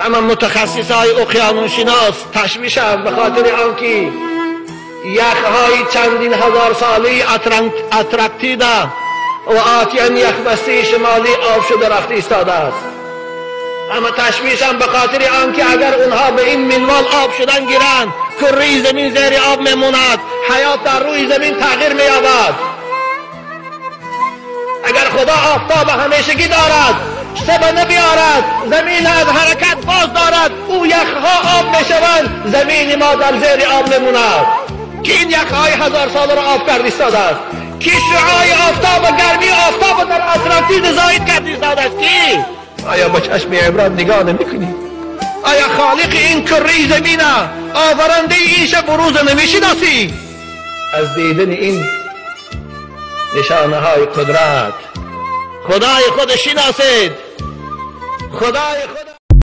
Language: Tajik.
Ҳама мутахассисҳои уқёнусшинос ташвишанд ба хотири он ки яхҳои чандин ҳазорсолаи Антарктида ва океани яхбастаи шимолӣ об шуда рафта истодааст. Ҳама ташвишанд ба хотири он ки агар онҳо ба ин минвол об шудан гиранд, кураи замин зери об мемонад, ҳаёт дар рӯи замин тағйир меёбад. Агар Худо офтоб ҳамешагӣ дорад, шаб набиёрад, замин аз ҳаракат боз дорад, ӯ яхҳо об мешаванд, замини мо дар зери об мемонад. Ки ин яхҳои ҳазорсоларо об кард истодааст? Ки шуои офтоб ва гармии офтоб дар Антарктида зоид кард истодааст? Ки? Оё ба чашми ибрат нигоҳ намекунӣ? Оё холиқи ин кураи замина, оварандаи ин шабу рӯза намешиносӣ? Аз дидани ин нишонаҳои қудрат Худои худ шиносед. Худои худ.